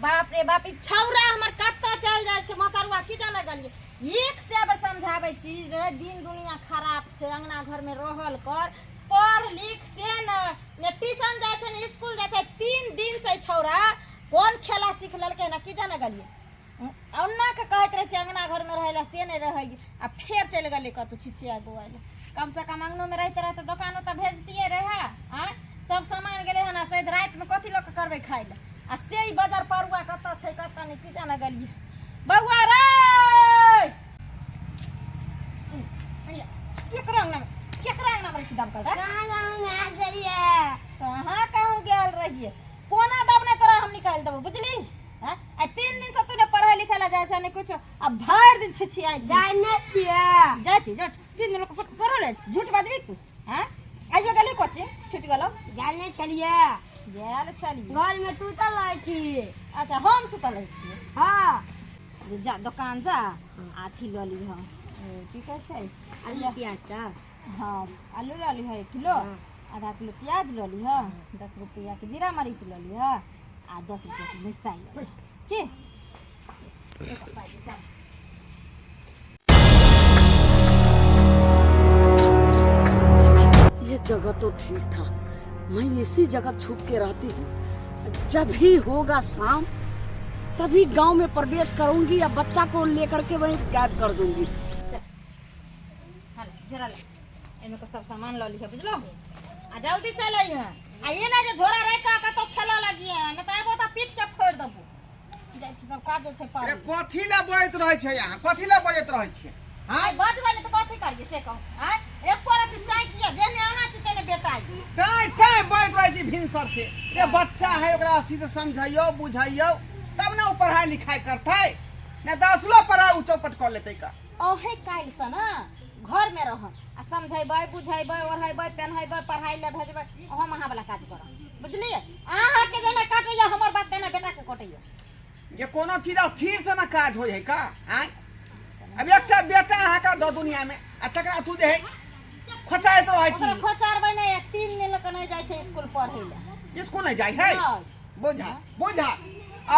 बाप रे बाप, ई छौरा हमर कतऽ चल जाइ छै मकरुआ की जाने गेलियै। एक से बेर समझाबै छी रे, दिन दुनिया खराब छै, अंगना घरमे रहल कर, पढ़ लिख से ने, ने ट्यूशन जाइ छै ने स्कूल जाइ छै। 3 दिन से छौरा कोन खेला सीख लेलकै ने की जाने गेलियै। ओना के कहैत रहै छै अंगना घरमे रहै लए, से नहि रहै, आ फेर चलि गेलै कतहु छिछिया बौआइ लए। कमसँ कम अंगनोमे रहिते रहते दोकानो तऽ भेजतियै रहए। आँय, सब सामान गेलै हन, आ शायद रातिमे कथी लऽ कऽ करबै खाइ लए? आ से ई बजार परुआ कतऽ छै कतऽ नहि की जाने गेलियै। बौआ रे, केकरा अंगनामे, केकरा अंगनामे रहै छी दमकल रे? कहाँ कहूँ गेल रहियै? कोना दबने तोरा हम निकालि देबो, बुझली? हैं, आ 3 दिन से तू ने पढ़ै लिखै ला जाइ छै ने कुछो, आ भरि दिन छिछियाइ छी। जाइ नहि छियै। जाइ छी, जाइ छी। 3 दिन लोक पढ़ल अछि, झूठ बाजबी तू? हैं, आइयो गेली कोचिंग, छुटि गेलौ? जाइ नहि छलियै। गेल छलियै। घरमे सुतल रहै छी। अच्छा, हम सुतल रहै छियै? हँ। जे जा दोकान जा, अथी लऽ लीह, की कहै छै, आलू प्याज तऽ। हँ, आलू लऽ लीह 1 किलो, आधा किलो प्याज लऽ लीह, 10 रुपैआके जीरा मरीच लऽ लीह आ 10 रुपैआके मिरचाइ लऽ लीह। की एक पाइ दे, चल। ये जगह तो ठीक था, मैं इसी जगह छुप के रहती हूँ। जब भी होगा शाम तभी गांव में प्रवेश करूंगी या बच्चा को लेकर के वहीं गायब कर दूंगी। हल झोरा ले, एहिमे के सब सामान लऽ लिह, बुझलो? आ जल्दी चल अइहे, आ ई नहि जे झोरा राखि कऽ कतौ खेलऽ लगिहे, नहि तऽ एबो तऽ पीट के फोड़ि देबो। जाइ छी, सब काज छै अरे पर। कथी लए बजैत रहै छै अहाँ? कथी लए बजैत रहै छियै? आइ बजबै नहि तऽ कथी करियै से कहू? आँय, एको रत्ती चाँकि यऽ, जेहने अहाँ छी तेहने बेटा यऽ। टाँय टाँय बजैत रहै छी भिनसर से। रे बच्चा है, ओकरा अथी से समझैयौ बुझैयौ तब ने ओ पढ़ाइ लिखाइ करतै, नहि तऽ असलो पढ़ाइ ओ चौपट कऽ लेतै का। अहें काल्हिसँ ने घरमे रहत आ समझेबै बुझेबै, ओढ़ेबै पेन्हेबै, पढ़ाइ लए भेजबै। हम अहाँ वाला काज करब, बुझलियै? अहाँके जेना काटैया हमर बात तेना बेटाके कटैया। जे कोनो चीज स्थिर से ने काज होइ है का? आँय, अब एकटा बेटा अहाँके दऽ दुनिया में आ तकरा तू जे है खोचाइत रहै छी। ओकरा खोचारबै नहि, 3 दिन लऽ कऽ नहि जाइ छै स्कूल पढ़ै लए। स्कूल नहि जाइ है? नहि। बुझा बुझा,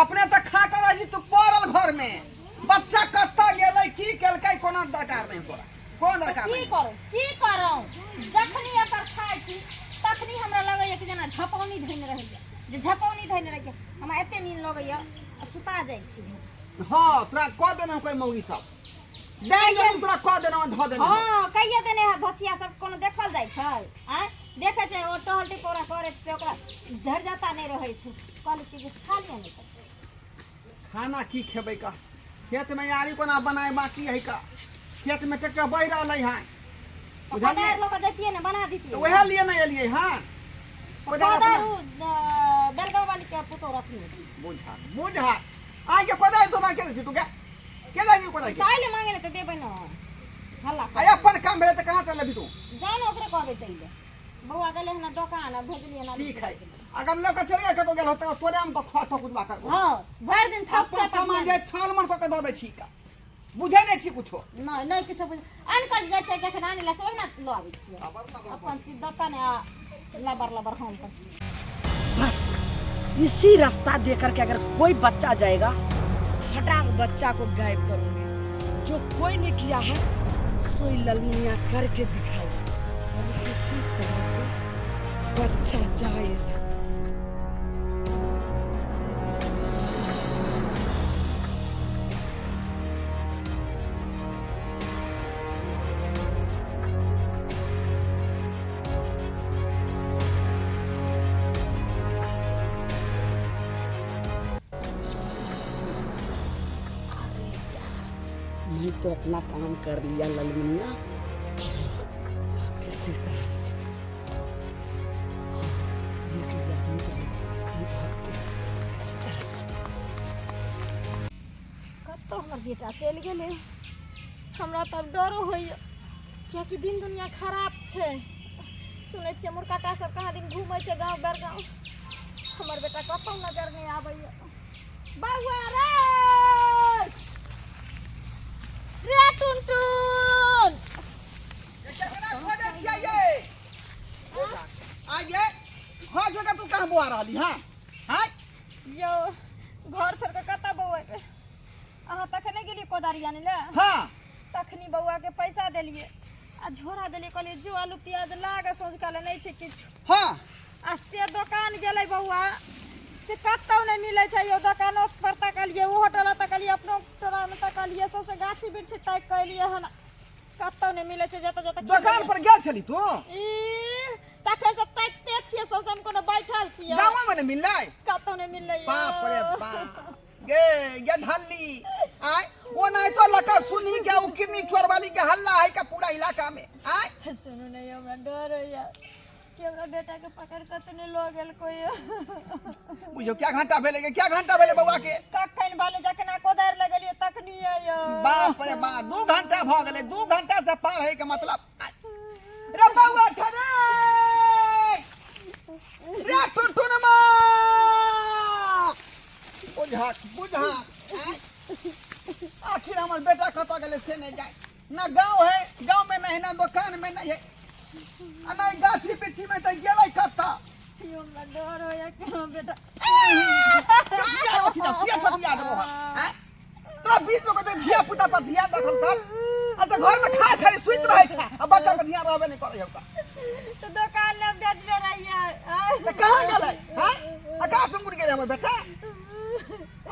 अपने तऽ खा कऽ रहै छी तू पड़ल घर में, बच्चा कतऽ गेलै की केलकै कोनो दरकार नहि तोरा, कोनो दरकार की नहि। करू, की करू? जखनी एकर खाइ छी तखनी हमरा लगैया कि जेना झपौनी धैने रहैया, जे झपौनी धैने रहैया। हमरा एते नींद लगैया आ सुता जाइ छी। हाँ, तोरा कऽ देने कोई मौगी सब डाइन जमीन तोरा कऽ देने धऽ देने। हाँ, कहिया देने है धचिया सब, कोनो देखल जाइ छै? आँय, देखै छै ओ टहल टिपोरा करै छै, ओकरा धरि जाता नहि रहै छै। कहली कि जे खा लिअ नहि तऽ खाना की खेबै का? खेत में यारी कोना बनाए बाकी है का? खेत में ट्रैक्टर बहि रहलै है, बुझलियै? कोदारि लऽ कऽ जैतियै ने, बना दितियै। तऽ उएह लिए ने एलियै हँ। कोदारि कोदारि अपना ओ बेलगाँव वाली के पुतोह रखने छै। बुझा बुझा, आइ के कोदारि तोरा के दै छी? तू के के दै छी कोदारि के? ताहि लए मांगे लए तऽ देबै ने, हल्ला आइ अपन काम भेलै तऽ कहाँ से लेबही तू? जाउ ने, ओकरे कहबै दै लए। बौआ गेलै हन दोकान आ भेजलियै हन। ठीक है, अगर लऽ कऽ चलि गेल कतौ गेल होतै, तोरे हम तऽ खा थकुचबा करबो। हँ, भरि दिन थक अपन सामान जे छाल मन कऽ के दऽ दै छी का, बुझै नहि छी कुछो। नहि नहि, किछो बुझ अनकर जाइ छै जखन आनै लए से ओहिना लऽ आबै छियै। अपन चीज दतऽ ने आ लबर लबर हम कर। बस इसी रास्ता दे करके अगर कोई बच्चा जाएगा, फटाक बच्चा को गायब करूंगी। जो कोई नहीं किया है सोई ललमुनिया करके दिखाई और किसी तरह से बच्चा जाएगा। मैं तो अपना काम कर लिया ललमुनिया, किसी तरह से देख लिया आदमी को, भाग के किसी तरह से। कतऽ हमर बेटा चलि गेलै? हमरा तब डरो होइए, कियाकि दिन दुनिया खराब छै। सुनै छियै मुरकाटा सब कहाँ दिन घूमै छै गाँव बेर गाँव। हमर बेटा कतौ नजर नहि आबैए। बौआ रे, रे टुनटुन। केकरा खोजै छियै ये? आइये घर छोड़ के तू कहाँ बौआ रहली? हाँ हाँ। यौ, घर छोड़ के कतऽ बौएबै? अहाँ तखने गेलियै कोदारी आनै लए। हाँ। तखनी बौआ के पैसा देलियै आ झोरा देलियै, कहलियै जो आलू प्याज लाग, सोझका लए नहि छै किछु। हाँ। आ से दोकान गेलै बौआ, से कतौ नहि मिलै छै यौ। दोकानो पर तकलियै, ओ होटल तकलियै, अपनो टोलामे तकलियै, सौंसे गाछी बिरछी ताकि कऽ एलियै हन, कतौ नहि मिलै छै। जतऽ जतऽ दोकान पर गेल छली तू? ई तखन से ताकिते छियै सौंसे, हम कोनो बैठल छियै? गाँवो में नहि मिललै? कतौ नहि मिललै यौ। बाप रे बाप, गे गे ढल्ली आय, ओ नहीं तो लकर सुनी के उ किडनी चोर वाली के हल्ला है का पूरा इलाका में आय। सुनू नहीं, हमरा डर होइया कि हमरा बेटा के पकड़ के तऽ नहि लऽ गेल कोई। बुझियौ क्या घंटा भेलै गे, क्या घंटा भेलै बौआ के? कखन भेलै? जखना कोदारि लगेलियै तखनी यौ। बाप रे बाप, 2 घंटा भऽ गेलै, 2 घंटा से पार है के मतलब। आय। रे बौआ ठरे रे टुनटुनमा, बुझक बुझक, आय। आखिर हमर बेटा कतऽ गेलै से नहि जाय। ना गाँव है, गाँव में नहीं है, ना दुकान में नहीं है, आ नहीं गाछी बिछी में, तऽ गेलै कतऽ? यौ हमरा डर होइया कि हमर बेटा किया छी किया ठकिया देबो हम? आँय? तोरा बीच में कोई धिया पुता पर ध्यान रखल कर, आ तऽ घर में खा खाली सुति रहै छै आ बच्चा पर ध्यान रहबे नहि करै हौ। तऽ दोकान मे बेचने रहियै। तऽ कहाँ गेलै? आँय, आकाश में उड़ गेलै हमर बेटा?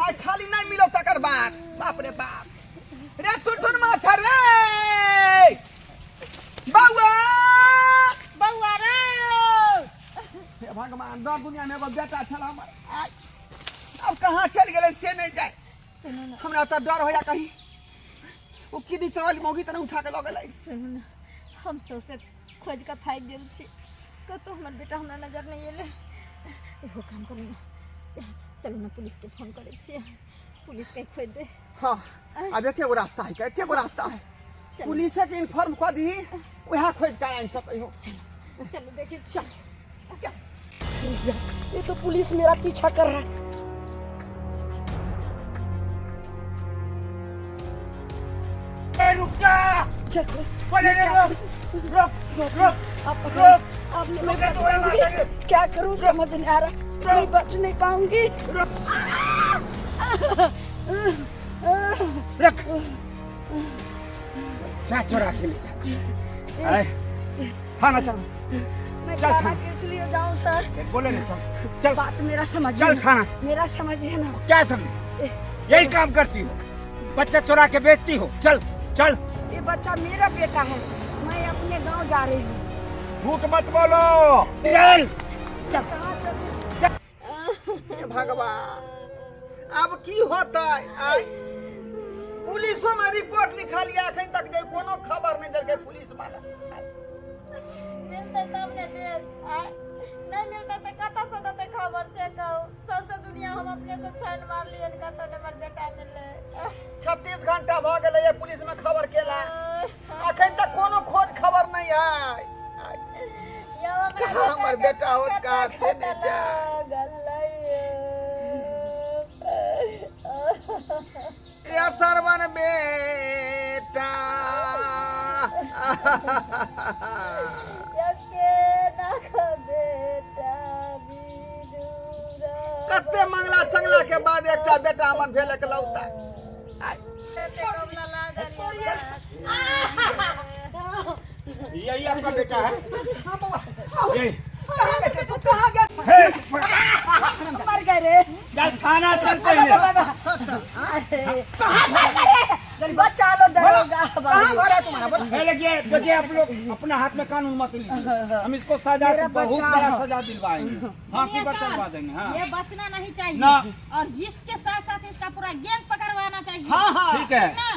आइ खाली नहि मिलो तकर बाद। बाप रे बाप, रे टुनटुन माछ रे बौआ, बौआ रे। हे भगवान, दर दुनिया में एगो बेटा छल हमर, आइ अब कहाँ चलि गेलै से नहि जाय। सुनू ने। हमरा तऽ डर होया कहीं ओ किदी चढ़ल मौगी तऽ नहि उठा के लऽ गेलै। सुनू ने, हम सौंसे खोजि कऽ थाकि गेल छी, कतहु हमर बेटा हमरा नजर नहि एलै। एगो काम करू ने, चलू ने पुलिसके फोन करै छियै, पुलिसके खोजि दे। हाँ, आब एके गो रास्ता है, एके गो रास्ता है। चलू। पुलिसे के इन्फॉर्म कऽ दही, वएह खोजि कऽ आनि सकै हो। चलू देखै छियै। ये तो पुलिस मेरा पीछा कर रहा है। ए, रुक जा। चलो। बोले रे, रुक रुक रुक। आप पकड़ो। रुक। आप नहीं रुक, बच तोरा मार पाऊंगी। देंगे। क्या करूं समझ नहीं आ रहा, मैं बच नहीं पाऊंगी। रख, बच्चा चुरा के ले जाती है। थाना चल। मैं चल थाना थाना। किस लिए जाऊं सर? बोले नहीं, चल चल। बात मेरा समझिए चल ना। थाना। मेरा समझिए ना। क्या समझे? यही काम करती हो, बच्चा चुरा के बेचती हो। चल चल। ये बच्चा मेरा बेटा है, मैं अपने गांव जा रही हूँ। झूठ मत बोलो, चल चल। कहाँ चलूं? हे भगवान, अब की होतै? आय पुलिसो में रिपोर्ट लिखलियै, अखन तक जे कोनो खबर नहि देलकै पुलिस वाला। मिलतै तब ने देत, आँय? नहि मिलतै तऽ कतऽसँ देतै खबर से कहू? सौंसे दुनिया हम अपने से छानि मारलियै, कतऽ ने हमर बेटा मिललै। 36 घंटा भऽ गेलै ये पुलिस में खबर केला, अखन तक कोनो खोज खबर नहि है। यौ हमरा कहाँ हमर बेटा होत, कहाँ से नहि जाय। गेलै। या सरवन बेटा, कते मंगला चंगला के बाद एकटा बेटा हमर भेल एकलौता। आय। यही आपका बेटा है? हाँ बौआ, आओ। यही। कहाँ गए तू, कहाँ गए? हे, मर गए रे। चल थाना चलते हैं। बचा लो दरोगा। कहाँ घर है तुम्हारा, बोलो। हे, देखिए देखिए, आप लोग अपना हाथ में कानून मत लीजिए, हम इसको सजा से मेरा बहुत बच्चा बड़ा है। सजा दिलवाएंगे, फांसी पर चढ़वा देंगे। हाँ, ये बचना नहीं चाहिए ना। और इसके साथ साथ इसका पूरा गैंग पकड़वाना चाहिए। हाँ हाँ, ठीक है। ना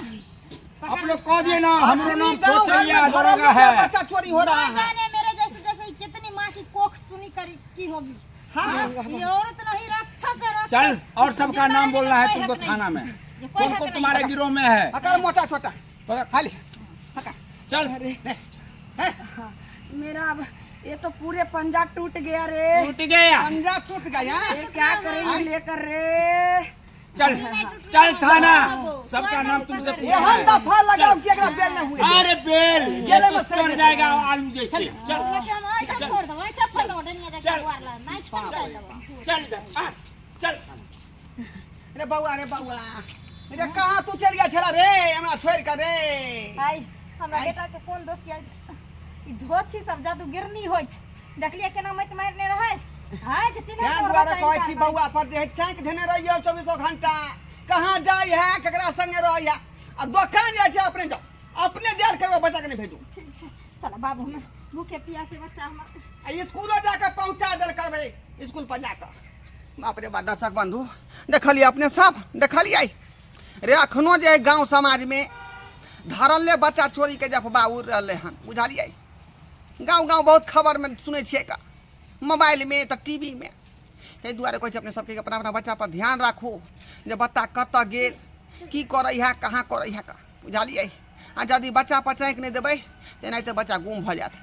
आप लोग कह दिए ना, हमारा नाम गाँव घर कोचैया में घरों दरोगा में है। बच्चा चोरी हो रहा ना है। जाने मेरे जैसे जैसे कितनी माँ की कोख सुनी करी की होगी। हाँ। ये औरत नहीं राक्षस है, राक्षस। चल, और सबका जिंदा नाम रहने बोलना का है कोई तुमको हक नहीं। थाना में। ये कोई कौन हक कौन नहीं। तुम्हारे गिरोह में है? अकर मोटा छोटा पकड़। खाली पकड़। चल। है। मेरा अब ये तो पूरे पंजा टूट गया रे। टूट गया? पंजा टूट गया। ये क्या करेंगे लेकर रे? चल चल थाना, सबका नाम तुमसे पूछा एहन है। दफा लगाओ कि एकरा बेल न हुए। अरे बेल ये गेले तो में सड़ जाएगा आलू जैसे। चल लेकिन हम ऐठा फोड़ देब, ऐठा फोड़ देब, डनिया जाके चल। बुआर ला, नहीं चल जाए। चल इधर आ, चल थाना। रे बौआ, रे बौआ, रे कहाँ तू चलि गेल छला रे, हमरा छोड़ि कऽ रे? आइ हमरा आइ। बेटा के कोन दोष यै? ई धोछी सब जादूगिरनी होइ छै। देखलियै केना मति मारने रहै? आइ जे चिन्है तें तोहर दुआरे बच्चा कहै छी इनकार। बौआ पर जे चाँकि धेने रहियौ चौबीसो घंटा, कहाँ जाइ है, ककरा संगे रहै है। आ दोकान जाइ छै अपने जाउ, अपने जायल करबै, बच्चा के नहि भेजू। ठीक छै, चल बाबू, हमर भूखे प्यासे बच्चा हमर। आ स्कूलो जाकऽ पहुँचा देल करबै, स्कूल पर जाकऽ। बाप रे बाप। दर्शक बंधु, देखलियै अपने सब? देखलियै रे, अखनो जे है गाँव समाजमे धरले बच्चा चोरीके जे अफवाह उड़ि रहलै हन, बुझलियै? गाँव गाँव बहुत खबरमे सुनै छियै का, मोबाइलमे तऽ टी वी मे। ताहि दुआरे कहै छी अपने सबके कि अपना अपना बच्चा पर ध्यान राखू जे बच्चा कतऽ गेल, की करै है, कहाँ करै है का, बुझलियै? आ यदि बच्चा पर चाँकि नहि देबै तऽ एनाहिते बच्चा गुम भऽ जायत।